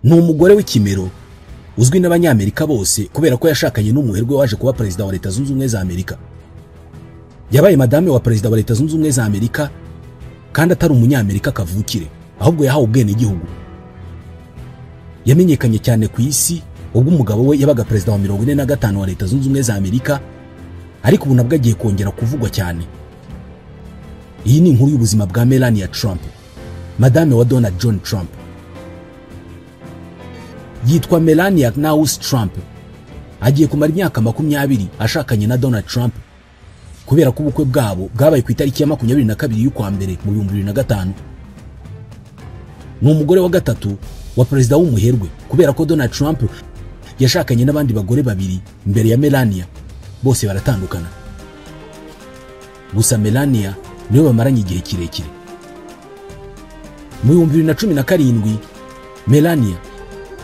Ni umugore w'ikimero uzwi n'Abanyamerika bose kubera ko yashakanye n'umuherwe waje kuba perezida wa Leta Zunze Ubumwe za Amerika. Yabaye madame wa perezida wa Leta Zunze Ubumwe za Amerika kandi atari umunyamerika kavukire, ahubwo yahawe ubwenegihugu. Yamenyekanye cyane ku isi ubwo umugabo we yabaga perezida wa 45 wa Leta Zunze Ubumwe za Amerika, ariko ubu nabwo agiye kongera kuvugwa cyane. Iyi ni inkuru y'ubuzima bwa Melania Trump, madame wa Donald John Trump. Yitwa Melania Knauss Trump. Agiye kumara imyaka 20 ashakanye na Donald Trump kubera ko ubukwe bwabo bwabaye ku itariki ya 22 y'ukwa mbere mu 2005. Ni umugore wa gatatu wa perezida w'umuherwe kubera ko Donald Trump yashakanye n'abandi bagore babiri mbere ya Melania, bose baratandukana. Gusa Melania niwe bamaranye igihe kirekire. Mu 2017 Melania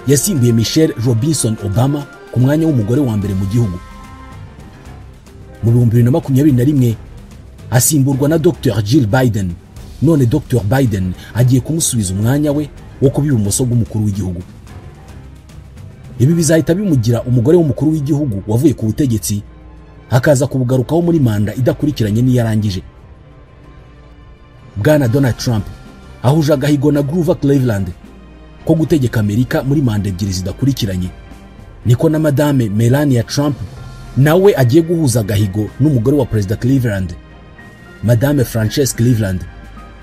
yasimbuye Michelle Robinson Obama ku mwanya w'umugore wa mbere mu gihugu. Mu 2021 asimburwa na Dr. Jill Biden. None Dr. Biden agiye kumusubiza umwanya we wo kuba ibumoso bw'umukuru w'igihugu. Ibi bizahita bimugira umugore w'umukuru w'igihugu wavuye ku butegetsi akaza kubugarukaho muri manda idakurikiranye n'iyarangije. Bwana Donald Trump ahuje agahigo na Grover Cleveland ko gutegeka Amerika muri manda ebyiri zidakurikiranye. Niko na madame Melania Trump nawe agiye guhuza agahigo n'umugore wa perezida Cleveland, madame Frances Cleveland,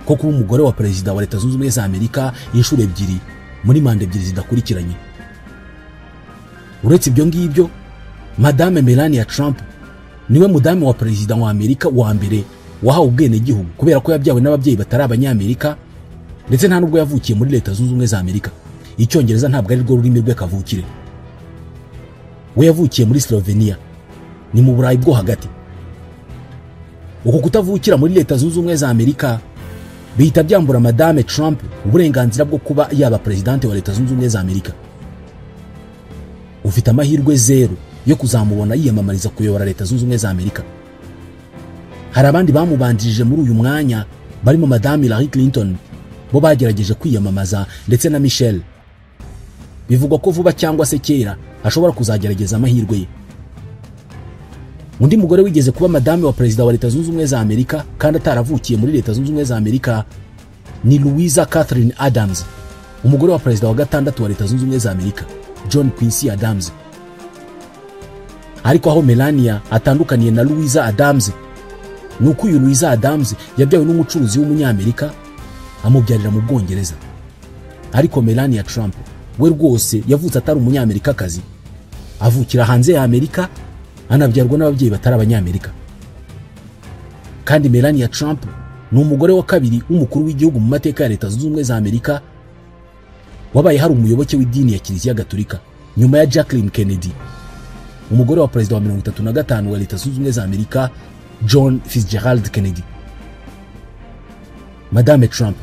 ko kuba umugore wa perezida wa Leta Zunze Ubumwe za Amerika inshuro ebyiri muri manda ebyiri zidakurikiranye. Uretse ibyo ngibyo, madame Melania Trump niwe mudamu wa perezida wa Amerika wa mbere wahawe ubwenegihugu kubera ko yabyawe n'ababyeyi batari Abanyamerika, ndetse nta nubwo yavukiye muri Leta Zunze Ubumwe za Amerika. Icyongereza ntabwo ari rwo rurimi rwe kavukire. We yavukiye muri Slovenia, ni mu Burayi bwo hagati. Uko kutavukira muri Leta Zunze Ubumwe za Amerika bihita byambura madame Trump uburenganzira bwo kuba yaba presidente wa Leta Zunze Ubumwe za Amerika. Ufite amahirwe zero yo kuzamubona yiyamamariza kuyobora Leta Zunze Ubumwe za Amerika. Hari abandi bamubanjirije muri uyu mwanya barimo madame Hillary Clinton, bo bagerageje kwiyamamaza, ndetse na Michelle. Bivugwa ko vuba cyangwa se kera ashobora kuzagerageza amahirwe ye. Undi mugore wigeze kuba madame wa perezida wa Leta Zunze Ubumwe za Amerika kandi ataravukiye muri Leta Zunze Ubumwe za Amerika ni Louisa Catherine Adams, umugore wa perezida wa gatandatu wa Leta Zunze Ubumwe za Amerika, John Quincy Adams. Ariko aho Melania atandukaniye na Louisa Adams ni uko uyu Louisa Adams yabyawe n'umucuruzi w'umunyamerika amubyarira mu Bwongereza. Ariko Melania Trump we rwose yavutse atari umunyamerikakazi, avukira hanze ya Amerika, anabyarwa n'ababyeyi batari Abanyamerika. Kandi Melania Trump ni umugore wa kabiri w'umukuru w'igihugu mu mateka ya Leta Zunze Ubumwe za Amerika wabaye hari umuyoboke w'idini ya Kiliziya Gatolika nyuma ya Jacqueline Kennedy, umugore wa perezida wa 35 wa Leta Zunze Ubumwe za Amerika John Fitzgerald Kennedy. Madame Trump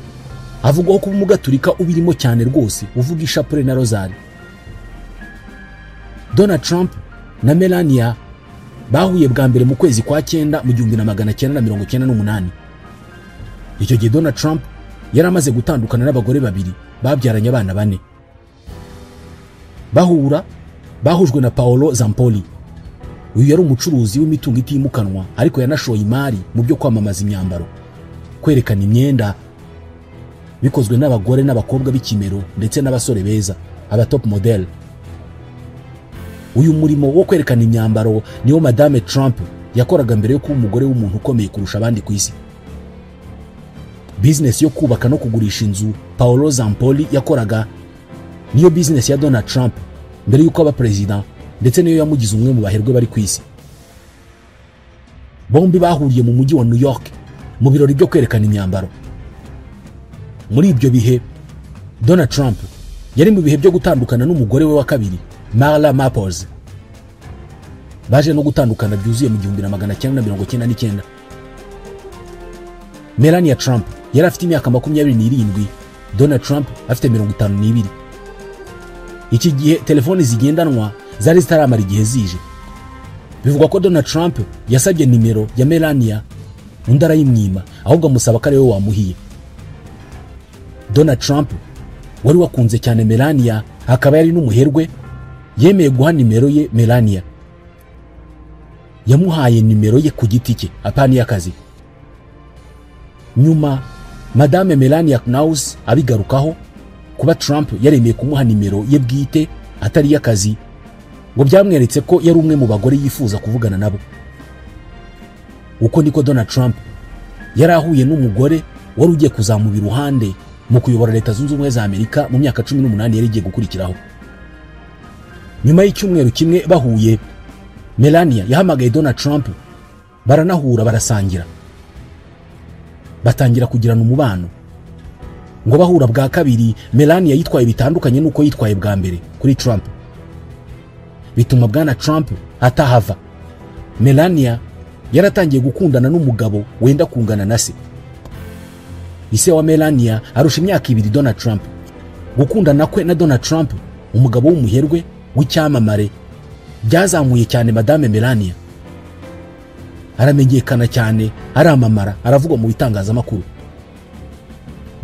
avugwaho kuba umugaturika ubirimo cyane rwose, uvuga ishapure na rozari. Donald Trump na Melania bahuye bwa mbere mu kwezi kwa 9 mu 1998. Icyo gihe Donald Trump yari amaze gutandukana n'abagore babiri babyaranye abana bane. Bahura bahujwe na Paolo Zampoli. Uyu yari umucuruzi w'imitungo itimukanwa, ariko yanashoye imari mu byo kwamamaza imyambaro, kwerekana imyenda bikozwe n'abagore n'abakobwa b'ikimero ndetse n'abasore beza, aba top model. Uyu murimo wo kwerekana imyambaro niwo madame Trump yakoraga mbere yo kuba umugore w'umuntu ukomeye kurusha abandi ku isi. Business yo kubaka no kugurisha inzu Paolo Zampoli yakoraga niyo business ya Donald Trump mbere yuko aba president, ndetse niyo yamugize umwe mu baherwe bari ku isi. Bombi bahuriye mu mujyi wa New York mu birori byo kwerekana imyambaro. Muri ibyo bihe Donald Trump yari mu bihe byo gutandukana n'umugore we wa kabiri Marla Maples. Baje no gutandukana byuzuye mu 1999. Melania Trump yari afite imyaka 27, Donald Trump afite 52. Iki gihe telefoni zigendanwa zari zitaramara igihe zije. Bivugwa ko Donald Trump yasabye nimero ya Melania, undi arayimwima, ahubwo amusaba ko ari we wamuhiye. Donald Trump wari wakunze cyane Melania akaba yari n'umuherwe, yemeye guha nimero ye Melania. Yamuhaye nimero ye ku giti cye, apana y'akazi. Nyuma Madame Melania Knauss abigarukaho kuba Trump yaremeye kumuha nimero ye bwite atari y'akazi, ngo byamweretse ko yari umwe mu bagore yifuza kuvugana nabo. Uko niko Donald Trump yari ahuye n'umugore wari ugiye kuzamuba iruhande mu kuyobora Leta Zunze Ubumwe za Amerika mu myaka 18 yari igiye gukurikiraho. Nyuma y'icyumweru kimwe bahuye, Melania yahamagaye Donald Trump, baranahura barasangira, batangira kugirana umubano. Ngo bahura bwa kabiri, Melania yitwaye bitandukanye nuko yitwaye bwa mbere kuri Trump, bituma bwana Trump atahava. Melania yaratangiye gukundana n'umugabo wenda kungana na se. Ise wa Melania arusha imyaka 2 Donald Trump. Gukundana kwe na Donald Trump, umugabo w'umuherwe w'icyamamare, byazamuye cyane Madame Melania. Aramenyekana cyane, aramamara, aravugwa mu bitangazamakuru.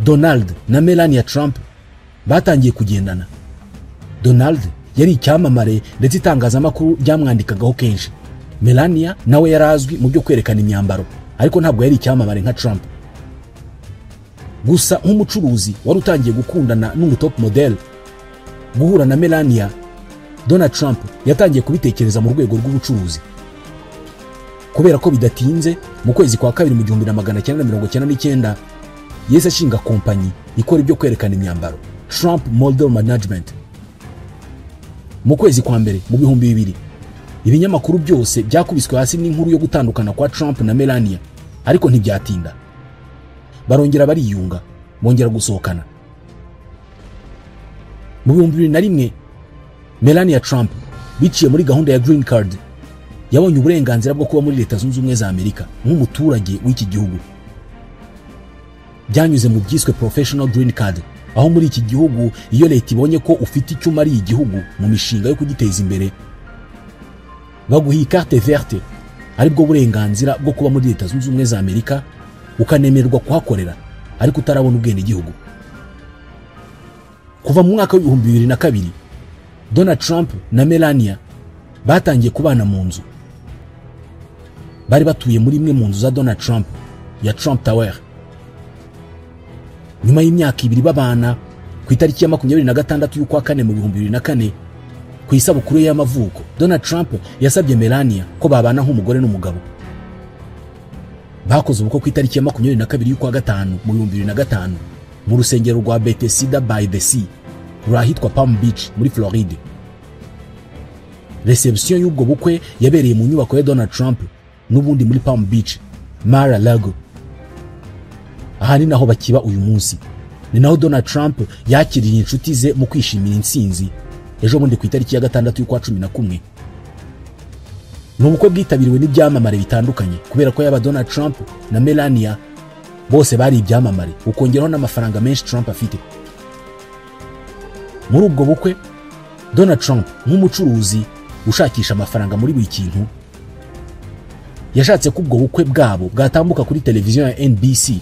Donald na Melania Trump batangiye kugendana. Donald yari icyamamare ndetse itangazamakuru ryamwandikagaho kenshi. Melania nawe yarazwi mu byo kwerekana imyambaro, ariko ntabwo yari icyamamare nka Trump. Gusa nk'umucuruzi wari utangiye gukundana n'umutop model, guhura na Melania, Donald Trump yatangiye kubitekereza mu rwego rw'ubucuruzi. Kubera ko bidatinze mu kwezi kwa kabiri mu 1999 yese ashinga kompanyi ikora ibyo kwerekana imyambaro, Trump Model Management. Mu kwezi kwa mbere mu 2000, ibinyamakuru byose byakubiswe hasi n'inkuru yo gutandukana kwa Trump na Melania, ariko ntibyatinda barongera bariyunga, bongera gusohokana. Mu 2001 Melania Trump biciye muri gahunda ya Green Card yabonye uburenganzira bwo kuba muri Leta Zunze Ubumwe za Amerika nk'umuturage w'iki gihugu. Byanyuze mu byiswe Professional Green Card, aho muri iki gihugu iyo leta ibonye ko ufite icyo umariye igihugu mu mishinga yo kugiteza imbere, baguha carte verte, aribwo burenganzira bwo kuba muri Leta Zunze Ubumwe za Amerika, ukanemererwa kuhakorera ariko utarabona ubwenegihugu. Kuva mu mwaka wa 2002 Donald Trump na Melania batangiye kubana mu nzu. Bari batuye muri imwe mu nzu za Donald Trump ya Trump Tower. Nyuma y'imyaka 2 babana, ku itariki ya 26 y'ukwa kane mu 2004, ku isabukuru y'amavuko, Donald Trump yasabye Melania ko babana nk'umugore n'umugabo. Bakoze ubukwe ku itariki ya 22 y'ukwa gatanu mu 2005 mu rusengero rwa Bethesda by the Sea rurahitwa Palm Beach muri Floride. Reception y'ubwo bukwe yabereye mu nyubako ya Donald Trump n'ubundi muri Palm Beach, Mar-a-Lago. Aha ni naho bakiba uyu munsi. Ni naho Donald Trump yakiriye inshuti ze mu kwishimira intsinzi ejo bundi ku itariki ya 6 y'ukwa 11. Ni ubukwe bwitabiriwe n'ibyamamare bitandukanye, kubera ko yaba Donald Trump na Melania bose bari ibyamamare, ukongeraho n'amafaranga menshi Trump afite. Muri ubwo bukwe, Donald Trump nk'umucuruzi ushakisha amafaranga muri buri kintu, yashatse ko ubwo bukwe bwabo bwatambuka kuri televiziyo ya NBC,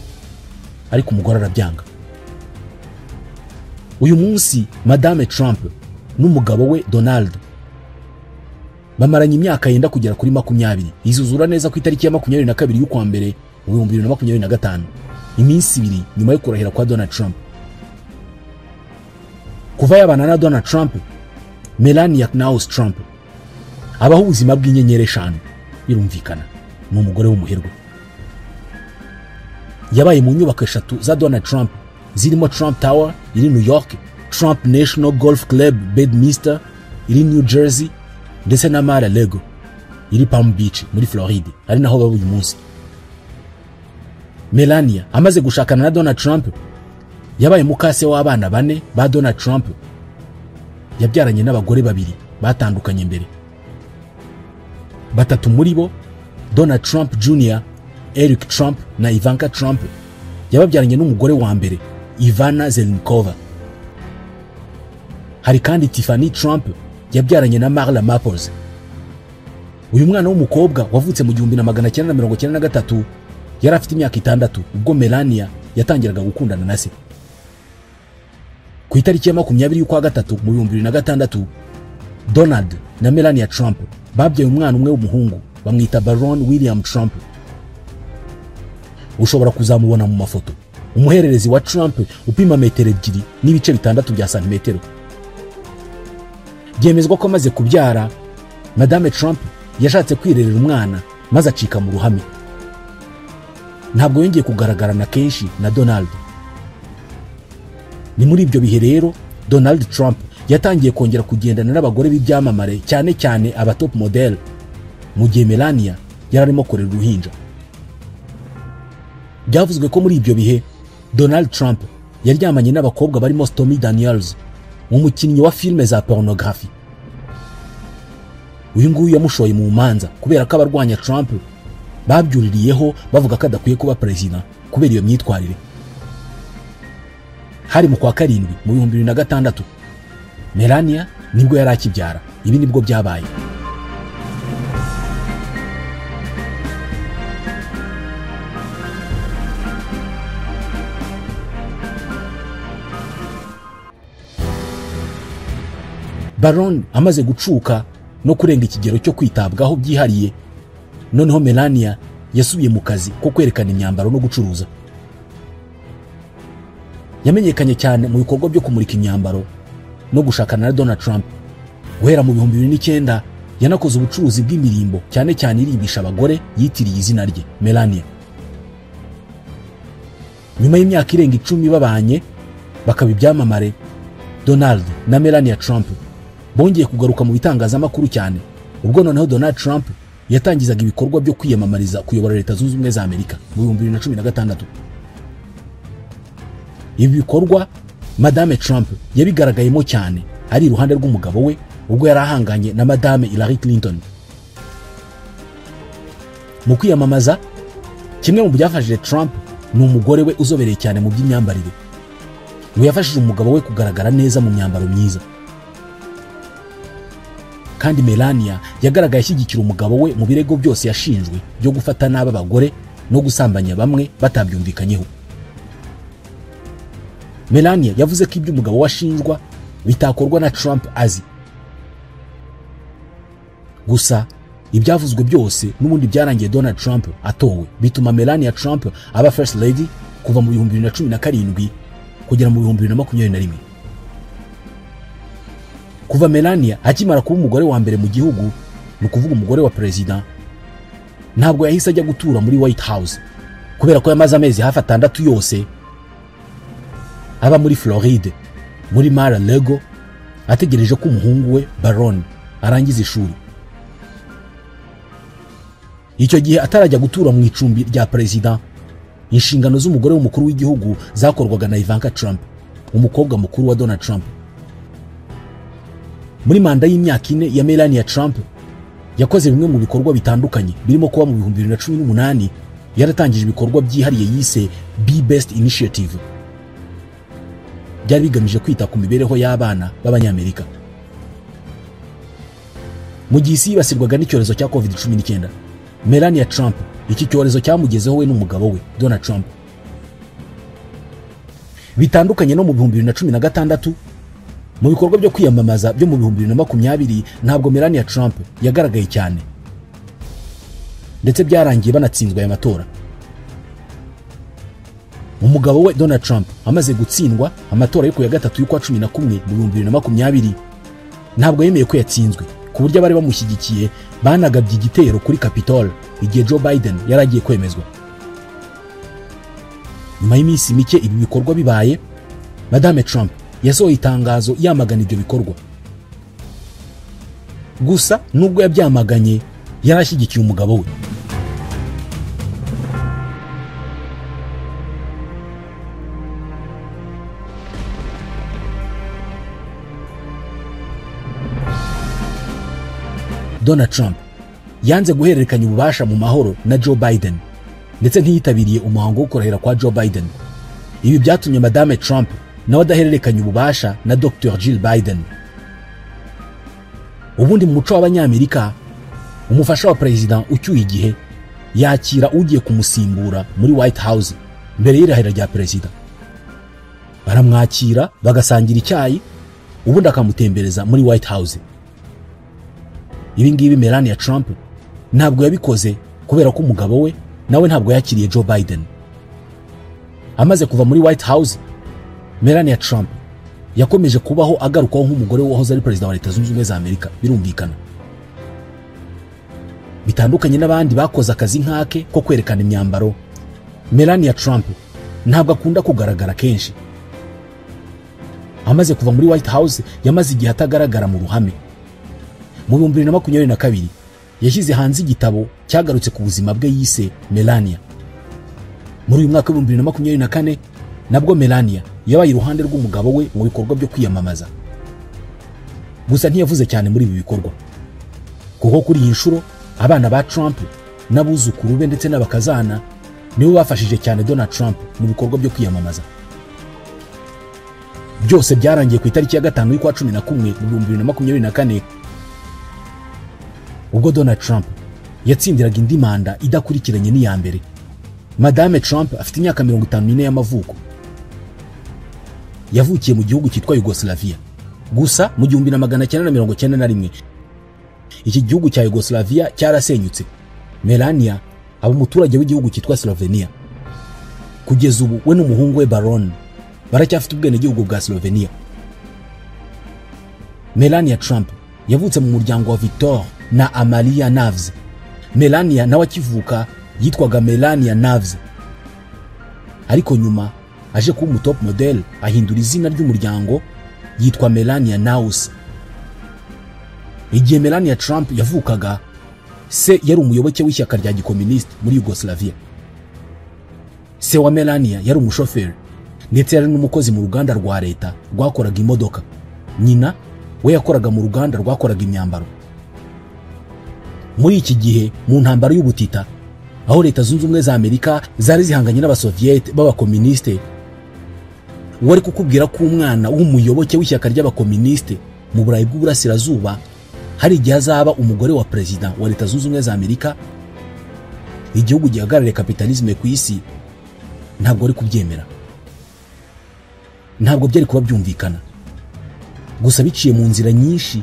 ariko umugore arabyanga. Uyu munsi Madame Trump n'umugabo we Donald bamaranye imyaka yenda kugera kuri 20, izuzura neza ku itariki ya 22 y'ukwa mbere mu 2025, iminsi 2 nyuma yo kurahira kwa Donald Trump. Kuva yabana na Donald Trump, Melania Knauss Trump abaho ubuzima bw'inyenyeri 5. Birumvikana ni umugore w'umuherwe. Yabaye mu nyubako 3 za Donald Trump, zirimo Trump Tower iri New York, Trump National Golf Club Bedminster iri New Jersey, ndetse na Mar-a-Lago iri Palm Beach muri Floride, ari naho baba uyu munsi. Melania amaze gushakana na Donald Trump, yabaye mukase w'abana 4 ba Donald Trump. Yabyaranye n'abagore 2 batandukanye mbere. 3 muri bo, Donald Trump Jr., Eric Trump na Ivanka Trump, yababyaranye n'umugore wa mbere Ivana Zelnikova. Hari kandi Tiffany Trump yabyaranye na Marla Maples. Uyu mwana w'umukobwa wavutse mu 1993 yari afite imyaka 6 ubwo Melania yatangiraga gukundana na se. Ku itariki ya 20 y'ukwa gatatu mu 2006, Donald na Melania Trump babyaye umwana umwe w'umuhungu bamwita Baron William Trump. Ushobora kuzamubona mu mafoto. Umuhererezi wa Trump upima metero 2.6 bya santimetero. Byemezwa ko amaze kubyara, Madame Trump yashatse kwirerera umwana maze acika mu ruhame. Ntabwo yongeye kugaragarana kenshi na Donald. Ni muri ibyo bihe rero Donald Trump yatangiye kongera kugendana n'abagore b'ibyamamare, cyane cyane aba top model, mu gihe Melania yararimo kurera uruhinja. Byavuzwe ko muri ibyo bihe Donald Trump yaryamanye n'abakobwa barimo Stormy Daniels, umukinnyi wa filime za pornography. Uyu nguyu yamushoye mu manza kubera ko abarwanya Trump babyuririyeho bavuga ko adakwiye kuba president kubera iyo myitwarire. Hari mu kwa karindwi mu 2006, Melania nibwo yari akibyara. Ibi nibwo byabaye. Baron amaze gucuka no kurenga ikigero cyo kwitabwaho byihariye, noneho Melania yasubiye mu kazi ko kwerekana imyambaro no gucuruza. Yamenyekanye cyane mu bikorwa byo kumurika imyambaro no gushakana na Donald Trump. Guhera mu 2009 yanakoze ubucuruzi bw'imirimbo, cyane cyane irimbisha abagore, yitiriye izina rye Melania. Nyuma y'imyaka irenga 10 babanye bakaba ibyamamare, Donald na Melania Trump bongeye kugaruka mu bitangazamakuru cyane ubwo noneho Donald Trump yatangizaga ibikorwa byo kwiyamamariza kuyobora Leta Zunze Ubumwe za Amerika mu 2016. Ibi bikorwa Madame Trump yabigaragayemo cyane ari iruhande rw'umugabo we ubwo yari ahanganye na Madame Hillary Clinton. Mu kwiyamamaza, kimwe mu byafashije Trump ni umugore we uzobereye cyane mu by'imyambarire. Ngo yafashije umugabo we kugaragara neza mu myambaro myiza. Kandi Melania yagaragaye ashyigikira umugabo we mu birego byose yashinjwe byo gufata nabi abagore no gusambanya bamwe batabyumvikanyeho. Melania yavuze ko ibyo umugabo washinjwa bitakorwa na Trump azi. Gusa ibyavuzwe byose n'ubundi byarangiye Donald Trump atowe, bituma Melania Trump aba First Lady kuva mu 2017 kugera mu 2021. Kuva Melania akimara kuba umugore wa mbere mu gihugu, ni ukuvuga umugore wa president, ntabwo yahise ajya gutura muri White House kubera ko yamaze amezi hafi 6 yose aba muri Floride, muri Mar-a-Lago, ategereje ko umuhungu we Baron arangiza ishuri. Icyo gihe atarajya gutura mu icumbi rya president, inshingano z'umugore w'umukuru w'igihugu zakorwaga na Ivanka Trump, umukobwa mukuru wa Donald Trump. Muri manda y'imyaka 4 ya Melania Trump yakoze bimwe mu bikorwa bitandukanye birimo kuba mu 2018 yaratangije ibikorwa byihariye yise Be Best Initiative, byari bigamije kwita ku mibereho y'abana b'Abanyamerika. Mu gihe isi yibasirwaga n'icyorezo cya COVID-19, Melania Trump iki cyorezo cyamugezeho we n'umugabo we Donald Trump. Bitandukanye no mu 2016, mu bikorwa byo kwiyamamaza byo mu 2020 ntabwo Melania Trump yagaragaye cyane, ndetse byarangiye banatsinzwe aya matora. Umugabo we Donald Trump amaze gutsindwa amatora yo ku ya 3 y'ukwa 11 mu 2020, ntabwo yemeye ko yatsinzwe, ku buryo abari bamushyigikiye banagabye igitero kuri Capitol igihe Joe Biden yaragiye kwemezwa. Nyuma y'iminsi mike ibi bikorwa bibaye, Madame Trump yasohoye itangazo yamagana ibyo bikorwa. Gusa nubwo yabyamaganye, yarashyigikiye umugabo we. Donald Trump yanze guhererekanya ububasha mu mahoro na Joe Biden, ndetse ntiyitabiriye umuhango wo kurahira kwa Joe Biden. Ibi byatumye Madame Trump nawe adahererekanya ububasha na Dr. Jill Biden. Ubundi mu muco w'Abanyamerika, umufasha wa president ucyuye igihe yakira ugiye kumusimbura muri White House mbere y'irahira rya president. Aramwakira bagasangira icyayi, ubundi akamutembereza muri White House. Ibi ngibi Melania Trump ntabwo yabikoze kubera ko umugabo we nawe ntabwo yakiriye Joe Biden. Amaze kuva muri White House, Melania Trump yakomeje kubaho agarukwaho nk'umugore wahoze ari perezida wa Leta Zunze Ubumwe za Amerika. Birumvikana bitandukanye n'abandi bakoze akazi nk'ake ko kwerekana imyambaro, Melania Trump ntabwo akunda kugaragara kenshi. Amaze kuva muri White House yamaze igihe atagaragara mu ruhame. Mu 2022 yashyize hanze igitabo cyagarutse ku buzima bwe yise Melania. Muri uyu mwaka wa 2024 nabwo Melania yabaye iruhande rw'umugabo we mu bikorwa byo kwiyamamaza. Gusa ntiyavuze cyane muri ibi bikorwa, kuko kuri iyi nshuro abana ba Trump n'abuzukuru be ndetse n'abakazana nibo bafashije cyane Donald Trump mu bikorwa byo kwiyamamaza. Byose byarangiye ku itariki ya 5 y'ukwa 11 mu 2024, ubwo Donald Trump yatsindiraga indi manda idakurikiranye n'iya mbere. Madame Trump afite imyaka 54 y'amavuko. Yavukiye mu gihugu cyitwa Yugoslavia. Gusa mu 1991 iki gihugu cya Yugoslavia cyarasenyutse. Melania aba umuturage w'igihugu cyitwa Slovenia. Kugeza ubu we n'umuhungu we Baron baracyafite ubwenegihugu bwa Slovenia. Melania Trump yavutse mu muryango wa Victor na Amalia Naves. Melania nawe akivuka yitwaga Melania Naves, ariko nyuma aje kuba umu top model ahindura izina ry'umuryango yitwa Melania Naus. Igihe Melania Trump yavukaga, se yari umuyoboke w'ishyaka rya gikomuniste muri Yugoslavia. Se wa Melania yari umushoferi ndetse yari n'umukozi mu ruganda rwa leta rwakoraga imodoka. Nyina we yakoraga mu ruganda rwakoraga imyambaro. Muri iki gihe mu ntambara y'ubutita, aho Leta Zunze Ubumwe za Amerika zari zihanganye n'abasoviete b'abakomuniste, wari kukubwira ko umwana w'umuyoboke w'ishyaka ry'abakomuniste mu Burayi bw'Uburasirazuba hari igihe azaba umugore wa perezida wa Leta Zunze Ubumwe za Amerika, igihugu gihagarariye kapitalisme ku isi, ntabwo ari kubyemera. Ntabwo byari kuba byumvikana. Gusa biciye mu nzira nyinshi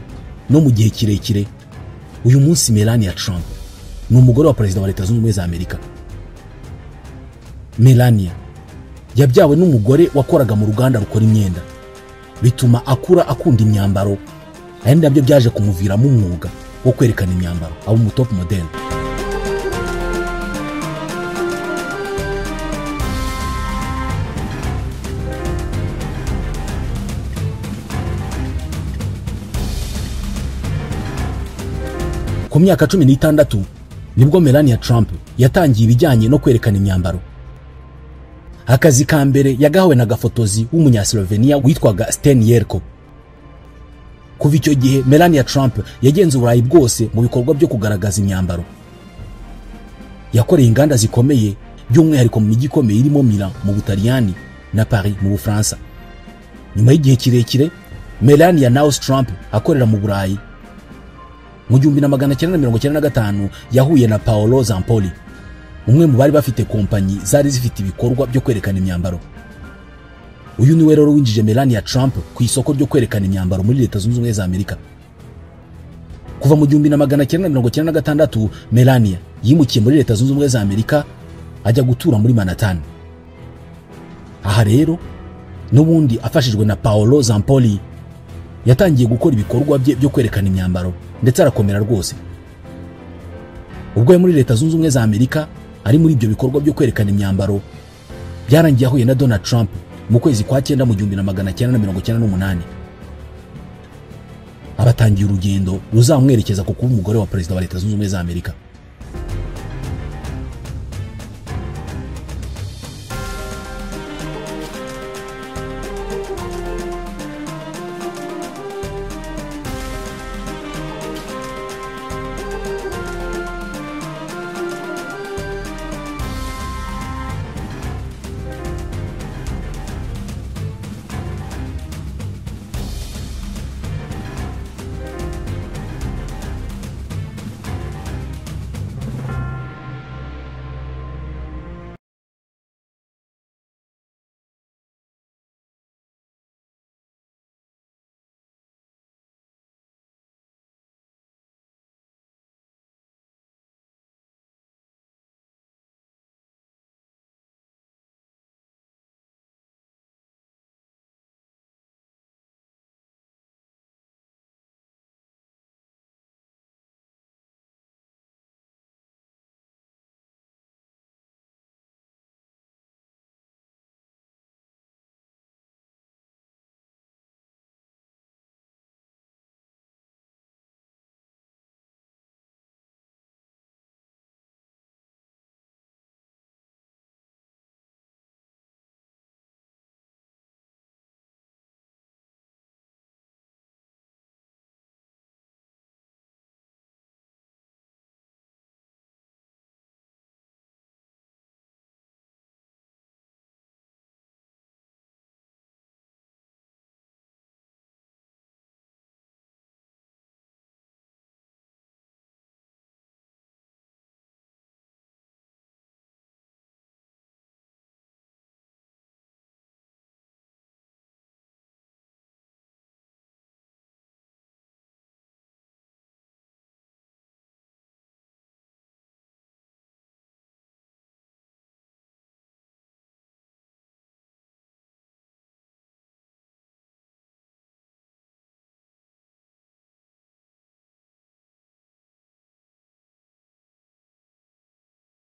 no mu gihe kirekire, uyu munsi Melania Trump ni umugore wa perezida wa Leta Zunze Ubumwe za Amerika. Melania yabyawe n'umugore wakoraga mu ruganda rukora imyenda, bituma akura akunda imyambaro, ari nabyo byaje kumuviramo umwuga wo kwerekana imyambaro, aba umu top model. Ku myaka 16 nibwo Melania Trump yatangiye ibijyanye no kwerekana imyambaro. Akazi ka mbere yagahawe na gafotozi w'umunyaslovenia witwaga Sten Yerko. Kuva icyo gihe Melania Trump yagenze Uburayi bwose mu bikorwa byo kugaragaza imyambaro. Yakoreye inganda zikomeye by'umwihariko mu mijyi ikomeye irimo Milan mu Butaliyani na Paris mu Bufaransa. Nyuma y'igihe kirekire Melania Naus Trump akorera mu Burayi, mu 1995 yahuye na Paolo Zampoli, umwe mu bari bafite kompanyi zari zifite ibikorwa byo kwerekana imyambaro. Uyu niwe rero winjije Melania Trump ku isoko ryo kwerekana imyambaro muri Leta Zunze Ubumwe za Amerika. Kuva mu 1996 Melania yimukiye muri Leta Zunze Ubumwe za Amerika ajya gutura muri Manhattan. Aha rero n'ubundi afashijwe na Paolo Zampoli yatangiye gukora ibikorwa bye byo kwerekana imyambaro ndetse arakomera rwose. Ubwo muri Leta Zunze Ubumwe za Amerika ari muri ibyo bikorwa byo kwerekana imyambaro, byarangiye ahuye na Donald Trump mu kwezi kwa 9 mu 1998. Abatangiye urugendo ruzamwerekeza ku kuba umugore wa perezida wa Leta Zunze Ubumwe za Amerika.